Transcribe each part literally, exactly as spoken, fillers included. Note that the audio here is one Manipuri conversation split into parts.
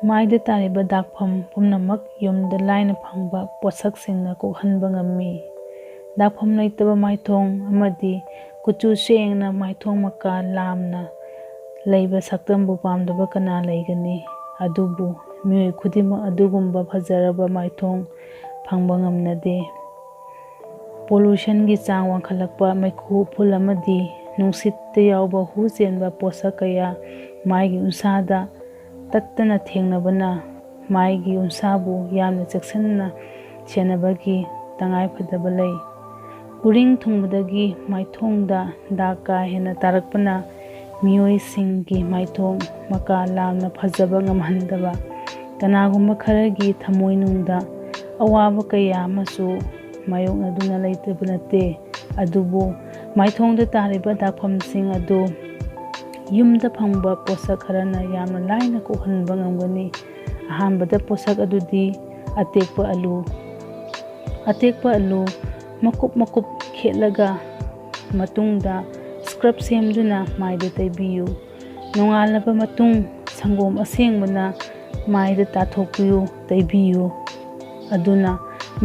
ꯃꯥꯏꯗ ꯇꯥꯔꯤꯕ ꯗꯥꯛꯐꯝ ꯄꯨꯝꯅꯃꯛ ꯌꯨꯝꯗ ꯂꯥꯏꯅ ꯐꯪꯕ ꯄꯣꯠꯁꯛꯁꯤꯡꯅ ꯀꯣꯛꯍꯟꯕ ꯉꯝꯃꯤ꯫ ꯗꯥꯛꯐꯝ ꯂꯩꯇꯕ ꯃꯥꯏꯊꯣꯡ ꯑꯃꯗꯤ ꯀꯨꯆꯨ ꯁꯦꯡꯅ ꯃꯥꯏꯊꯣꯡ ꯃꯀꯥ ꯂꯥꯝꯅ ꯂꯩꯕ ꯁꯛꯇꯝꯕꯨ ꯄꯥꯝꯗꯕ ꯀꯅꯥ ꯂꯩꯒꯅꯤ? ꯑꯗꯨꯕꯨ ꯃꯤꯑꯣꯏ ꯈꯨꯗꯤꯡꯃꯛ ꯑꯗꯨꯒꯨꯝꯕ ꯐꯖꯔꯕ ꯃꯥꯏꯊꯣꯡ ꯐꯪꯕ ꯉꯝꯅꯗꯦ꯫ ꯄꯣꯂꯨꯁꯟꯒꯤ ꯆꯥꯡ ꯋꯥꯡꯈꯠꯂꯛꯄ, ꯃꯩꯈꯨ ꯎꯐꯨꯜ ꯑꯃꯗꯤ ꯅꯨꯡꯁꯤꯠꯇ ꯌꯥꯎꯕ ꯍꯨ ꯆꯦꯟꯕ ꯄꯣꯠꯁꯛ ꯀꯌꯥ ꯃꯥꯏꯒꯤ ꯎꯟꯁꯥꯗ ꯇꯠꯇꯅ ꯊꯦꯡꯅꯕꯅ ꯃꯥꯏꯒꯤ ꯎꯟꯁꯥꯕꯨ ꯌꯥꯝꯅ ꯆꯦꯛꯁꯤꯟꯅ ꯁꯦꯟꯅꯕꯒꯤ ꯇꯉꯥꯏꯐꯗꯕ ꯂꯩ꯫ ꯎꯔꯤꯡ ꯊꯨꯡꯕꯗꯒꯤ ꯃꯥꯏꯊꯣꯡꯗ ꯗꯥꯛ ꯀꯥ ꯍꯦꯟꯅ ꯇꯥꯔꯛꯄꯅ ꯃꯤꯑꯣꯏꯁꯤꯡꯒꯤ ꯃꯥꯏꯊꯣꯡ ꯃꯀꯥ ꯂꯥꯝꯅ ꯐꯖꯕ ꯉꯝꯍꯟꯗꯕ, ꯀꯅꯥꯒꯨꯝꯕ ꯈꯔꯒꯤ ꯊꯃꯣꯏꯅꯨꯡꯗ ꯑꯋꯥꯕ ꯀꯌꯥ ꯑꯃꯁꯨ ꯃꯥꯌꯣꯛꯅꯗꯨꯅ ꯂꯩꯇꯕ ꯅꯠꯇꯦ꯫ ꯑꯗꯨꯕꯨ ꯃꯥꯏꯊꯣꯡꯗ ꯇꯥꯔꯤꯕ ꯗꯥꯛꯐꯝꯁꯤꯡ ꯑꯗꯨ ꯌꯨꯝꯗ ꯐꯪꯕ ꯄꯣꯠꯁꯛ ꯈꯔꯅ ꯌꯥꯝꯅ ꯂꯥꯏꯅ ꯀꯣꯛꯍꯟꯕ ꯉꯝꯒꯅꯤ꯫ ꯑꯍꯥꯟꯕꯗ ꯄꯣꯠꯁꯛ ꯑꯗꯨꯗꯤ ꯑꯇꯦꯛꯄ ꯑꯂꯨ꯫ ꯑꯇꯦꯛꯄ ꯑꯂꯨ ꯃꯀꯨꯞ ꯃꯀꯨꯞ ꯈꯦꯠꯂꯒ ꯃꯇꯨꯡꯗ ꯁ꯭ꯀ꯭ꯔꯕ ꯁꯦꯝꯗꯨꯅ ꯃꯥꯏꯗ ꯇꯩꯕꯤꯌꯨ꯫ ꯅꯣꯡꯉꯥꯜꯂꯕ ꯃꯇꯨꯡ ꯁꯪꯒꯣꯝ ꯑꯁꯦꯡꯕꯅ ꯃꯥꯏꯗ ꯇꯥꯊꯣꯛꯄꯤꯌꯨ, ꯇꯩꯕꯤꯌꯨ꯫ ꯑꯗꯨꯅ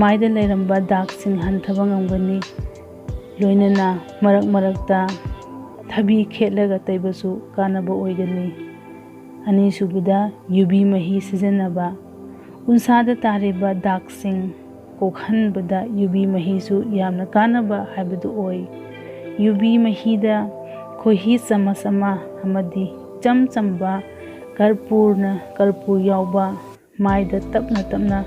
ꯃꯥꯏꯗ ꯂꯩꯔꯝꯕ ꯗꯥꯛꯁꯤꯡ ꯍꯟꯊꯕ ꯉꯝꯒꯅꯤ꯫ ꯂꯣꯏꯅꯅ ꯃꯔꯛ ꯃꯔꯛꯇ ꯊꯕꯤ ꯈꯦꯠꯂꯒ ꯇꯩꯕꯁꯨ ꯀꯥꯟꯅꯕ ꯑꯣꯏꯒꯅꯤ꯫ ꯑꯅꯤꯁꯨꯕꯗ ꯌꯨꯕꯤ ꯃꯍꯤ ꯁꯤꯖꯤꯟꯅꯕ꯫ ꯎꯟꯁꯥꯗ ꯇꯥꯔꯤꯕ ꯗꯥꯛꯁꯤꯡ ꯀꯣꯛꯍꯟꯕꯗ ꯌꯨꯕꯤ ꯃꯍꯤꯁꯨ ꯌꯥꯝꯅ ꯀꯥꯟꯅꯕ ꯍꯥꯏꯕꯗꯨ ꯑꯣꯏ꯫ ꯌꯨꯕꯤ ꯃꯍꯤꯗ ꯈꯣꯏꯍꯤ ꯆꯃꯁ ꯑꯃ ꯑꯃꯗꯤ ꯏꯆꯝ ꯆꯝꯕ ꯀꯔꯄꯨꯔꯅ, ꯀꯔꯄꯨꯔ ꯌꯥꯎꯕ ꯃꯥꯏꯗ ꯇꯞꯅ ꯇꯞꯅ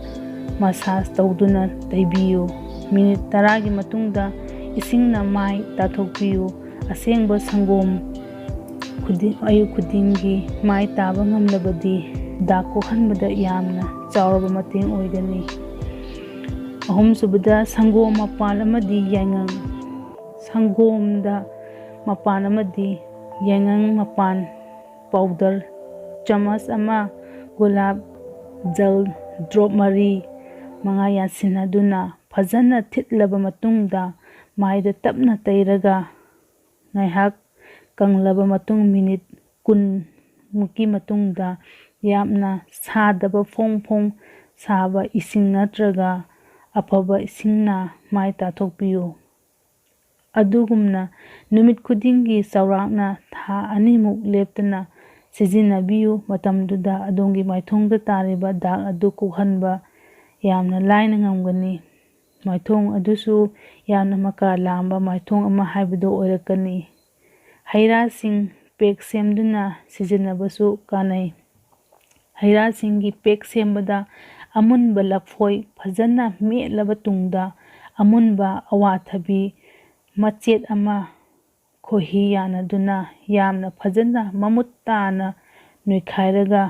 ꯃꯁꯥꯖ ꯇꯧꯗꯨꯅ ꯇꯩꯕꯤꯌꯨ꯫ ꯃꯤꯅꯤꯠ ꯇꯔꯥꯒꯤ ꯃꯇꯨꯡꯗ ꯏꯁꯤꯡꯅ ꯃꯥꯏ ꯇꯥꯊꯣꯛꯄꯤꯌꯨ꯫ ꯑꯁꯦꯡꯕ ꯁꯪꯒꯣꯝ ꯈꯨꯗꯤꯡ, ꯑꯌꯨꯛ ꯈꯨꯗꯤꯡꯒꯤ ꯃꯥꯏ ꯇꯥꯕ ꯉꯝꯂꯕꯗꯤ ꯗꯥꯛ ꯀꯣꯛꯍꯟꯕꯗ ꯌꯥꯝꯅ ꯆꯥꯎꯔꯕ ꯃꯇꯦꯡ ꯑꯣꯏꯒꯅꯤ꯫ ꯑꯍꯨꯝꯁꯨꯕꯗ ꯁꯪꯒꯣꯝ ꯃꯄꯥꯟ ꯑꯃꯗꯤ ꯌꯥꯏꯉꯪ꯫ ꯁꯪꯒꯣꯝꯗ ꯃꯄꯥꯟ ꯑꯃꯗꯤ ꯌꯥꯏꯉꯪ ꯃꯄꯥꯟ ꯄꯥꯎꯗꯔ ꯆꯃꯁ ꯑꯃ, ꯒꯨꯂꯥꯞ ꯖꯜ ꯗ꯭ꯔꯣꯞ ꯃꯔꯤ ꯃꯉꯥ ꯌꯥꯟꯁꯤꯟꯅꯗꯨꯅ ꯐꯖꯅ ꯊꯤꯠꯂꯕ ꯃꯇꯨꯡꯗ ꯃꯥꯏꯗ ꯇꯞꯅ ꯇꯩꯔꯒ ꯉꯥꯏꯍꯥꯛ ꯀꯪꯂꯕ ꯃꯇꯨꯡ ꯃꯤꯅꯤꯠ ꯀꯨꯟ ꯃꯨꯛꯀꯤ ꯃꯇꯨꯡꯗ ꯌꯥꯝꯅ ꯁꯥꯗꯕ ꯐꯣꯡ ꯐꯣꯡ ꯁꯥꯕ ꯏꯁꯤꯡ ꯅꯠꯇ꯭ꯔꯒ ꯑꯐꯕ ꯏꯁꯤꯡꯅ ꯃꯥꯏ ꯇꯥꯊꯣꯛꯄꯤꯌꯨ꯫ ꯑꯗꯨꯒꯨꯝꯅ ꯅꯨꯃꯤꯠ ꯈꯨꯗꯤꯡꯒꯤ ꯆꯥꯎꯔꯥꯛꯅ ꯊꯥ ꯑꯅꯤꯃꯨꯛ ꯂꯦꯞꯇꯅ ꯁꯤꯖꯤꯟꯅꯕꯤꯌꯨ꯫ ꯃꯇꯝꯗꯨꯗ ꯑꯗꯣꯝꯒꯤ ꯃꯥꯏꯊꯣꯡꯗ ꯇꯥꯔꯤꯕ ꯗꯥꯛ ꯑꯗꯨ ꯀꯣꯛꯍꯟꯕ ꯌꯥꯝꯅ ꯂꯥꯏꯅ ꯉꯝꯒꯅꯤ꯫ ꯃꯥꯏꯊꯣꯡ ꯑꯗꯨꯁꯨ ꯌꯥꯝꯅ ꯃꯀꯥ ꯂꯥꯝꯕ ꯃꯥꯏꯊꯣꯡ ꯑꯃ ꯍꯥꯏꯕꯗꯨ ꯑꯣꯏꯔꯛꯀꯅꯤ꯫ ꯍꯩ ꯔꯥꯁꯤꯡ ꯄꯦꯛ ꯁꯦꯝꯗꯨꯅ ꯁꯤꯖꯤꯟꯅꯕꯁꯨ ꯀꯥꯟꯅꯩ꯫ ꯍꯩ ꯔꯥꯁꯤꯡꯒꯤ ꯄꯦꯛ ꯁꯦꯝꯕꯗ ꯑꯃꯨꯟꯕ ꯂꯐꯣꯏ ꯐꯖꯅ ꯃꯦꯠꯂꯕ ꯇꯨꯡꯗ ꯑꯃꯨꯟꯕ ꯑꯋꯥꯊꯕꯤ ꯃꯆꯦꯠ ꯑꯃ ꯈꯣꯏꯍꯤ ꯌꯥꯟꯅꯗꯨꯅ ꯌꯥꯝꯅ ꯐꯖꯅ ꯃꯃꯨꯠ ꯇꯥꯅ ꯅꯣꯏꯈꯥꯏꯔꯒ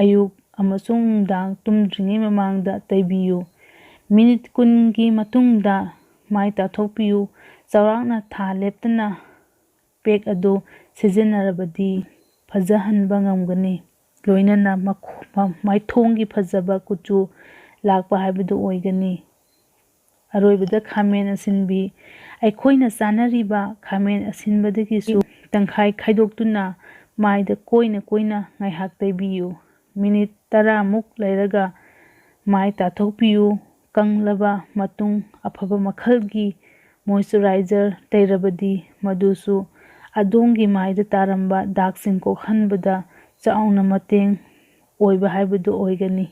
ꯑꯌꯨꯛ ꯑꯃꯁꯨꯡ ꯅꯨꯡꯗꯥꯡ ꯇꯨꯝꯗ꯭ꯔꯤꯉꯩ ꯃꯃꯥꯡꯗ ꯇꯩꯕꯤꯌꯨ꯫ ꯃꯤꯅꯤꯠ ꯀꯨꯟꯒꯤ ꯃꯇꯨꯡꯗ ꯃꯥꯏ ꯇꯥꯊꯣꯛꯄꯤꯌꯨ꯫ ꯆꯥꯎꯔꯥꯛꯅ ꯊꯥ ꯂꯦꯞꯇꯅ ꯄꯦꯛ ꯑꯗꯨ ꯁꯤꯖꯤꯟꯅꯔꯕꯗꯤ ꯐꯖꯍꯟꯕ ꯉꯝꯒꯅꯤ꯫ ꯂꯣꯏꯅꯅ ꯃꯈꯣ-, ꯃ-, ꯃꯥꯏꯊꯣꯡꯒꯤ ꯐꯖꯕ ꯀꯨꯆꯨ ꯂꯥꯛꯄ ꯍꯥꯏꯕꯗꯨ ꯑꯣꯏꯒꯅꯤ꯫ ꯑꯔꯣꯏꯕꯗ ꯈꯥꯃꯦꯟ ꯑꯁꯤꯟꯕꯤ꯫ ꯑꯩꯈꯣꯏꯅ ꯆꯥꯅꯔꯤꯕ ꯈꯥꯃꯦꯟ ꯑꯁꯤꯟꯕꯗꯒꯤꯁꯨ ꯇꯪꯈꯥꯏ ꯈꯥꯏꯗꯣꯛꯇꯨꯅ ꯃꯥꯏꯗ ꯀꯣꯏꯅ ꯀꯣꯏꯅ ꯉꯥꯏꯍꯥꯛ ꯇꯩꯕꯤꯌꯨ꯫ ꯃꯤꯅꯤꯠ ꯇꯔꯥꯃꯨꯛ ꯂꯩꯔꯒ ꯃꯥꯏ ꯇꯥꯊꯣꯛꯄꯤꯌꯨ꯫ ꯀꯪꯂꯕ ꯃꯇꯨꯡ ꯑꯐꯕ ꯃꯈꯜꯒꯤ moisturizer ꯇꯩꯔꯕꯗꯤ ꯃꯗꯨꯁꯨ ꯑꯗꯣꯝꯒꯤ ꯃꯥꯏꯗ ꯇꯥꯔꯝꯕ ꯗꯥꯛꯁꯤꯡ ꯀꯣꯛꯍꯟꯕꯗ ꯆꯥꯎꯅ ꯃꯇꯦꯡ ꯑꯣꯏꯕ ꯍꯥꯏꯕꯗꯨ ꯑꯣꯏꯒꯅꯤ꯫